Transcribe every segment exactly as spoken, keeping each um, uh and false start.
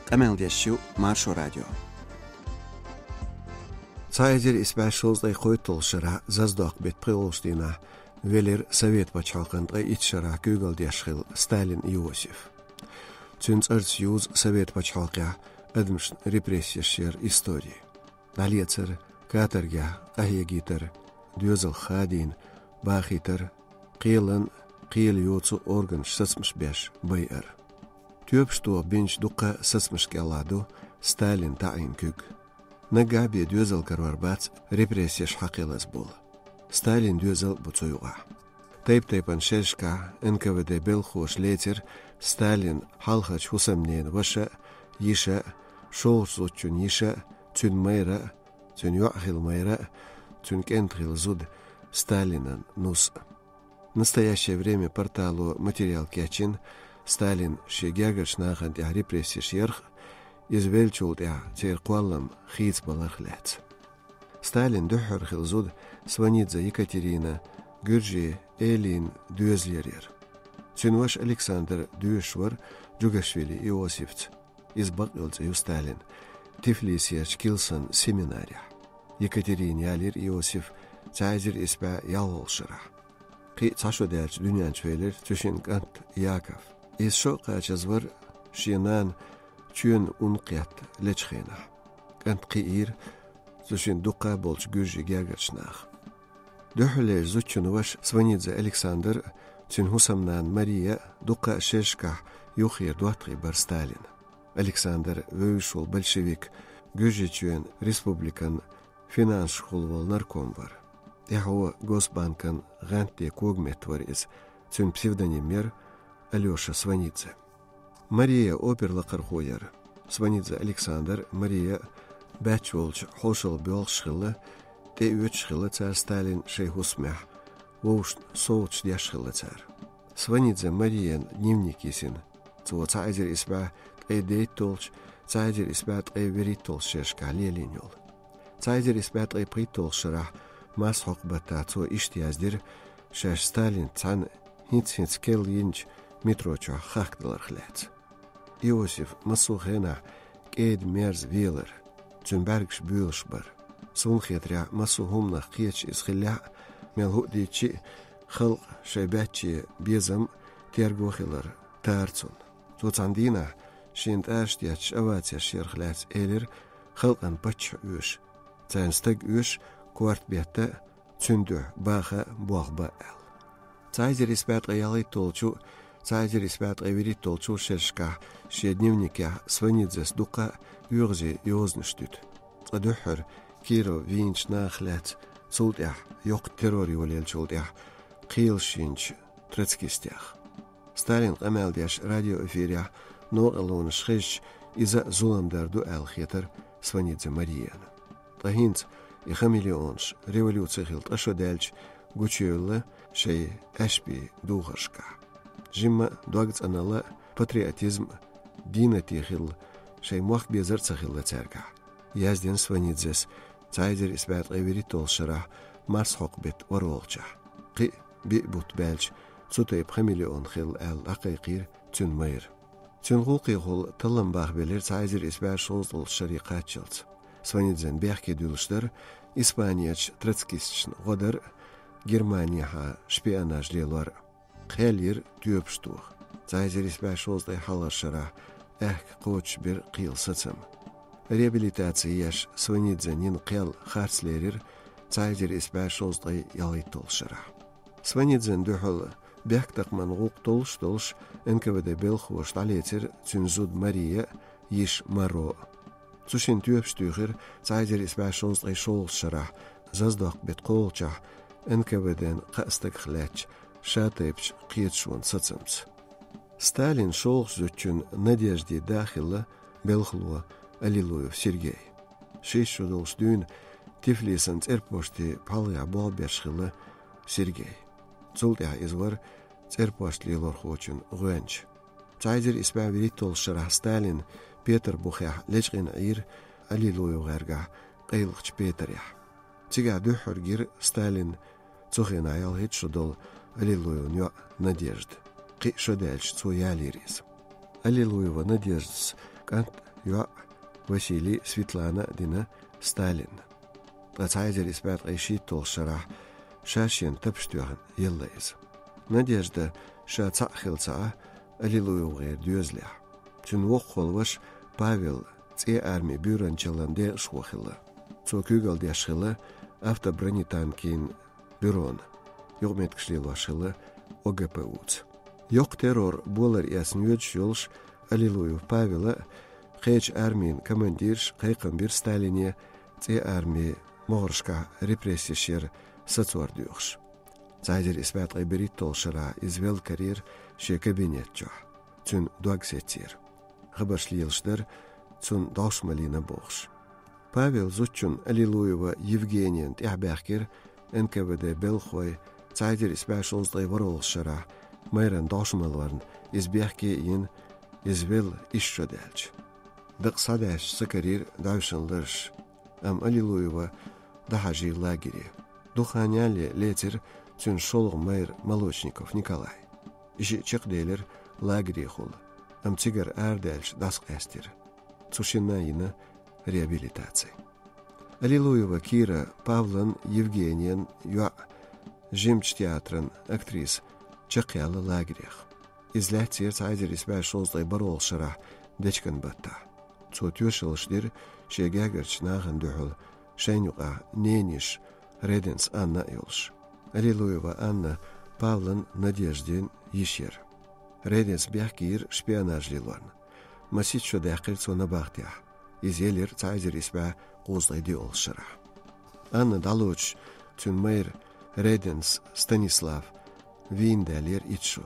Къамел деш ю Маршо радио. Цхьа эзар исс бӀе шовзткъе кхойтталгӀа шарахь Заздоккху беттан пхоьалгӀачу дийнахь велира Совет пачхьалкхан ткъе итт шарахь куьйгалла деш хилла Сталин Иосиф. Цуьнан цӀарца юзу Совет пачхьалкхехь адамашна репрессеш яран истори. ДӀалецар, каторгехь къахьегийтар, доьзалх хадийна, бахийтар, кхелан, кхел йоцу органаш сацамаш беш байар. Тоьпаш тоха бинчу дуккха а сацамашна кӀелахь ду Сталин таӀийна куьг. Наггахь бен доьзал карор бац репрессеш хьакхелаза болу. Сталин доьзал а бу цу юкъахь. Тайп-тайпана шерашкахь Н К В Д белхалоша лецира Сталин хьалхарчу хӀусамненан ваша а, йиша а, шолгӀачу зудчун йиша а, цуьнан майра а, цуьнан йоӀ хилла майра а, цуьнан кӀентан хилла зуда Сталинан нус а. «Настоящее время» портало материал кечйина Сталин шен гергарчу нахана тӀехь репрессеш ярх а, иза веллачул тӀаьхьа церан кхоллам хийцабаларх а лаьцна. Сталинан дуьххьара хилла зуда Сванидзе Екатерина гуьржийн элийнан доьзалера яра. Цуьнан ваша Александр доьшуш вара Джугашвили Иосифца. Иза бакъйолу цӀе ю Сталинан Тифлисерчу Килсан семинарехь. Екатерина ялийра Иосиф цхьа эзар исс бӀе ялхалгӀа шарахь. Кхин а цхьа шо даьлча дуьнен чу велира цуьнан кӀант Яков. Иза шо а кхачаза вара шен нана чоьнан ун кхетта лечу хенахь. КӀант кхиийра цу шинна дуккха а болчу гуьржийн гергарчу наха. Дуьххьарлерчу зудчун ваша Сванидзе Александр а, цуьнан хӀусамнана Мария а дуккха а шерашкахь юххера доттагӀий бара Сталинан. Александр вевзаш волу большевик, Гуьржийчоьнан республикан финансашкахула волу нарком вара. ТӀаьхьо Госбанкан гӀантде когаметта вара иза, цуьнан псевдоним яра Алёша Сванидзе. Мария опера лакхархо яра. Сванидзе Александр а, Мария а баьчча волчу хьошалла боьлхуш хилла, тӀеоьцуш хилла цара Сталин шайн хӀусамехь, вовшашна совгӀаташ деш хилла цара. Сванидзе Мариян дневник йисина. Цо цхьа эзар исс бӀе ткъе дейтталгӀачу, цхьа эзар исс бӀе ткъе вуьрхӀитталгӀачу шерашкахь лелийна йолу. Цхьа эзар исс бӀе ткъе пхийтталгӀачу шарахь марсхьокху баттахь цо иштта яздира, шаьш Сталинца цхьаьна хӀинца-хӀинца керла йинчу метро чохь хахкадаларх лаьцна. Иосиф массо а хенахь кӀеда-мерза велара, цуьнан бӀаьргаш буьйлуш бара. Суна хетарехь, массо а хӀуманах кхеташ иза хиллехь а, мел хӀуъа дийцича а, халкъан шайн баьччан безам а, терго а хилар тара цунна. Цо цхьана дийнахь, шена тӀараш детташ овацеш ярх лаьцна, элира: «Халкъан паччахь оьшу, царна стаг оьшу, корта бетта а, цуьнан дуьхьа баха а, болх бан а», — аьлла. Цхьа эзар исс бӀе ткъе ялхитталгӀачу, цхьа эзар исс бӀе ткъе вуьрхӀитталгӀачу шерашкахь шен дневникехь Сванидзес дуккха а оьгӀазе йозанаш дуьту. Цкъа дуьххьара Киров вийначу нахах лаьцна, цул тӀаьхьа йоккха террор йолаеллачул тӀаьхьа кхелаш йинчу троцкистех. Сталин къамел деш радиоэфирехь новкъарлонаш хезча, иза а зулам дар ду аьлла хетара Сванидзе Марияна. Ткъа хӀинца и хамелеонаш, революци хилла ткъа шо даьлча, гучуевлла шайн аьшпийн духаршкахь. Жимма а дог цӀаналла а, патриотизм а, дийнатий хилла шайн мохк безар а ца хилла цаьргахь, яздина Сванидзес цхьа эзар исс бӀе ткъе вуьрхӀитталгӀачу шарахь марсхьокху беттан ворхӀалгӀачохь. Кхин а биъ бутт баьлча, цу тайпа хамелеон хилла аьлла дӀакхайкхийра цуьнан майра. Цуьнан гӀуллакхехула таллам бахабелира цхьа эзар исс бӀе шовзткъалгӀачу шаре кхаччалц. Сванидзен бехке дуьллуш дара Испанерчу троцкисташна гӀо дар а, Германехьа шпионаж лелор а. Кхел йира тоьпаш тоха. Цхьа эзар исс бӀе шовзткъе хьалхарчу шарахь аьхка кхочушбира кхелан сацам. Реабилитаци еш Сванидзен йина кхел харц лерира цхьа эзар исс бӀе шовзткъе ялхитталгӀачу шарахь. Сванидзен дуьхьал бехктакхаман гӀуллакх толлуш а долуш, Н К В Д белхалоша дӀалецира цуьнан зуда Мария а, йиша Маро а. Цу шинна тоьпаш туьйхира цхьа эзар исс бӀе шовзткъе шолгӀачу шарахь Заздоккху беттан кхоалгӀачохь Н К В Д-н кхаа стагах лаьттачу шатайпачу кхеташонан сацамца. Сталинан шолгӀачу зудчун Надеждин да хилла белхало Аллилуев Сергей. Шийтта шо долуш дуьйна Тифлисан цӀерпошти пхьалгӀехь болх беш хилла Сергей. Цул тӀаьхьа иза вара цӀерпошт лелорхочун гӀоьнча. Цхьа эзар исс бӀе вуьрхӀитталгӀачу шарахь Сталин Петарбухехь лечкъина Ӏийра Аллилуев гӀаьргахь къайлахчу Петарехь. Цигахь дуьххьара гира Сталин цу хенахь ялхитта шо долу Аллилуевн йоӀ Надежда. Кхин а шо даьлча, цо ялийра иза. Аллилуева Надеждас кӀант йоӀ Василий, Светлана а дина Сталинна. Ткъа цхьа эзар исс бӀаь ткъе шийтталгӀача шарахь ша шена тапаш тоьхна елла иза. Надежда ша цхьаъ хилла ца Ӏа АллилуевгӀеран доьзалехь. Цуьнан воккхагӀволу ваша Павел ЦӀен армин буьйранчаллин декъашхо хилла. Цо куьйгалла деш хилла автобронетанкийн бюрона, юкъаметтигаш лелош хилла ОГПУ-ца. Йоккха террор болар эцна йоьдуш йолуш, АллилуевгӀа Павела а, кхечу армийн командирша кхайкхам бира Сталине ЦӀен армин могӀаршкахь репрессеш яр сацор доьхуш. Цхьа эзар исс бӀаь ткъе берхӀитталгӀачу шарахь иза велла карийра шен кабинет чохь, цуьнан дог сецира. Хабарш лелаш дара цунна дӀовш ма лийна бохуш. Павел зудчунна Аллилуева Евгенияна тӀаьхьабаьхкира НКВД белхахой цхьа эзар исс бӀаь шовзткъе ворхӀалгӀачу шарахь майрана дӀовш маларна, иза бехке а йина, иза велла исс шо даьлча. Дакъа схьадаьсташ ца карийра дӀовшан лараш, амма Аллилуева дӀахьажийра лагере. Дукха хан ялале лецира цуьнан шолгӀа майра Молочников Николай. И шиъ чекхделира лагерехула, амма цигара арадаьлча дӀасакъаьстира. Цу шинна а йина реабилитаци. Аллилуева Кира Павлан, Евгениян йоӀ, жимачу театран актриса, чекхъяьлла лагерех. Иза лаьцнера цхьа эзар исс бӀе шовзткъе бархӀалгӀачу шарахь дечкен баттахь. Цо тоьшаллаш дира шен гергарчу нахана дуьхьал, шайна юкъахь ненан йиша Реденс Анна а йолуш. Аллилуева Анна Павлан, Надеждин йиша яра. Реденс бехке йира шпионаж лелорна. Масех шо даьккхира цо набахтехь. Иза елира цхьа эзар исс бӀе кхузткъе диъалгӀачу шарахь. Анна дӀалоцуш, цуьнан майра Реденс Станислав вийна даьллера итт шо.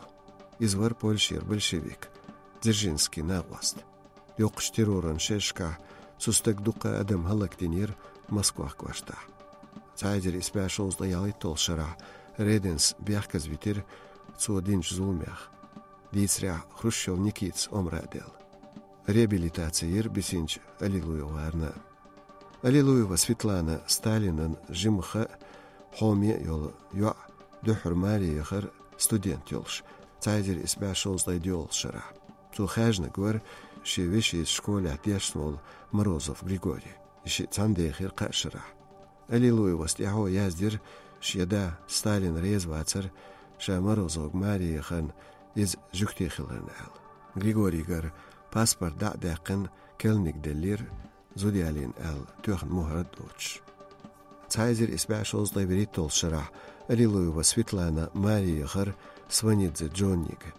Иза вара Польшера большевик, Дзержинскийн накъост. Йоккхачу терроран шерашкахь цу стага дуккха а адам хӀаллакдинера Москвахь кӀоштахь. Цхьа эзар исс бӀе шовзткъе ялхитталгӀачу шарахь Реденс бехказавитира цо динчу зуламех. Дийцарехь, Хрущев Никитас омра а делла. Реабилитаци йира бисинчу АллилуевгӀарна. Аллилуева Светлана Сталинан жимха а, хьоме а йолу йоӀ дуьххьара маре яхара студент йолуш, цхьа эзар исс бӀе шовзткъе диъалгӀачу шарахь. Цо хаьжнарг вара шен вешица школехь дешна волу Морозов Григорий. И шиъ цхьаьна дехира кхаа шарахь. Аллилуевас тӀаьхьо яздира шен да Сталин реза вацара, ша Морозовга маре яхарна, иза жуьгти хиларна аьлла. Григорийгара паспорт дӀа а даьккхина, керланиг деллера, зуда ялийна аьлла, тоьхна мухӀар а доцуш. Цхьа эзар исс бӀе шовзткъе вуьрхӀитталгӀачу шарахь Аллилуева Светлана маре яхара Сванидзе Джоннига.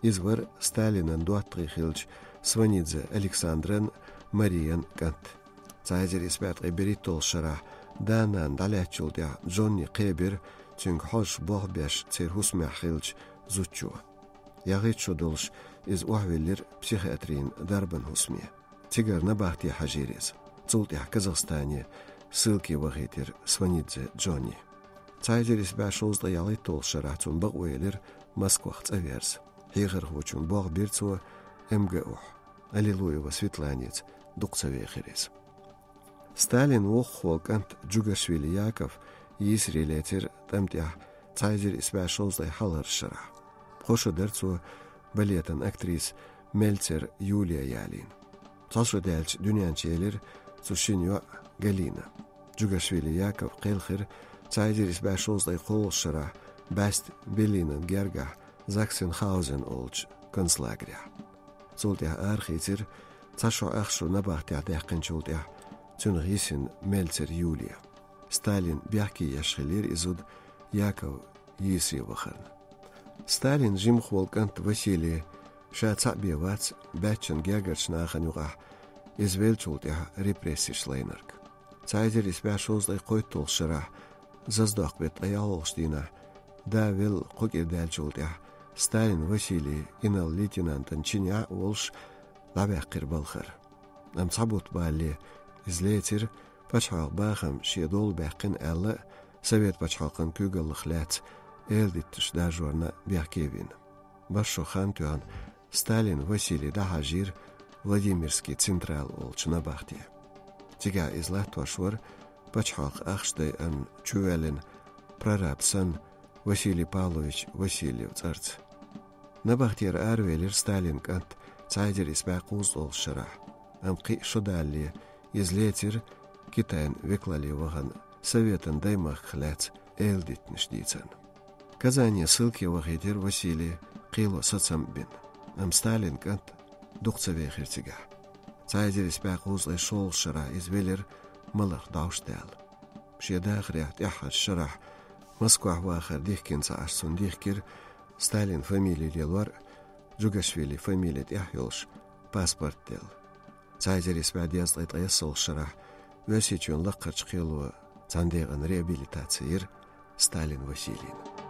Иза вара Сталинан доттагӀий хиллачу Сванидзе Александран, Мариян кӀант. Цхьа эзар исс бӀе ткъе берхӀитталгӀачу шарахь да-нана дӀалаьцначул тӀаьхьа Джонни кхебира цуьнга хьожуш болх беш церан хӀусамехь хиллачу зудчо. Ялхитта шо долуш иза охьавиллира психиатрийн дарбан хӀусаме. Цигара набахте хьажийра иза. Цул тӀаьхьа Казахстане ссылке вахийтира Сванидзе Джонни. Цхьа эзар исс бӀе шовзткъе ялхитталгӀачу шарахь цунна бакъо елира Москвах цӀа верза. Хьехархочун болх бира цо МГУ-хь. Аллилуева Светланица дукха ца вехира иза. Сталинан воккхахволу кӀант Джугашвили Яков йийсаре лецира тӀам тӀехь цхьа эзар исс бӀе шовзткъе хьалхарчу шарахь. Пхо шо дара цо балетан актриса Мельцер Юлия ялийна. Цхьа шо даьлча дуьнен чу елира цу шина йоӀ Галина. Джугашвили Яков кхелхира цхьа эзар исс бӀе шовзткъе кхоалгӀачу шарахь бӀаьста Берлинан гергахь Заксенхаузен олучу концлагерехь. Цул тӀаьхьа арахийцира цхьа шо ах шо набахтехь даьккхинчул тӀаьхьа цуьнах йисина Мельцер Юлия. Сталин бехке еш хиллера и зуда Яков йийсаре вахарна. Сталинан жимахволу кӀант Василий ша цхьаъ бен вац баьччан гергарчу нахана юкъахь иза веллачул тӀаьхьа репрессеш лайнарг. Цхьа эзар исс бӀе шовзткъе кхойтталгӀачу шарахь, зазадоккху беттан ткъе ялхалгӀачу дийнахь, да велла кхо кӀира даьллачул тӀаьхьа Сталин Василий инарла-лейтенантан чинехь а волуш дӀаваьккхира балхара. Амма цхьа бутт балале иза лецира, пачхьалкхан бахам шен долу баьккхина аьлла, Совет пачхьалкхан куьйгаллах лаьцна эладитташ даржорна бехке а вина. Барх шо хан тоьхна Сталин Василий дӀахьажийра Владимирский Централ олучу набахте. Цигахь иза латтош вара пачхьалкхан ахча дайарна чувоьллина прораб санна Василий Павлович Васильев цӀарца. Набахтера аравелира Сталин кӀант цхьа эзар исс бӀе кхузткъалгӀачу шарахь. Амма кхы а шо далале, иза лецира Китайн векалле вахана, Советан даймахках лаьцна эладитанаш дийцарна. Казане ссылке вахийтира Василий, кхело сацам а бина. Амма Сталина кӀант дукха ца вехира цигахь. Цхьа эзар исс бӀе кхузткъе шолгӀачу шарахь иза велира, маларх дӀовш а даьлла. Шен дахарехь тӀаьххьарчу шарахь Москвахь вахар дихкина ца Ӏаш, цунна дихкира Сталина фамили лелор а, Джугашвили фамили тӀехь а йолуш паспорт а делла. Цхьа эзар исс бӀе дезткъе ткъайоьсналгӀачу шарахь Оьрсийчоьнан лакхарчу кхело цхьана декъана реабилитаци йира Сталина Василийна.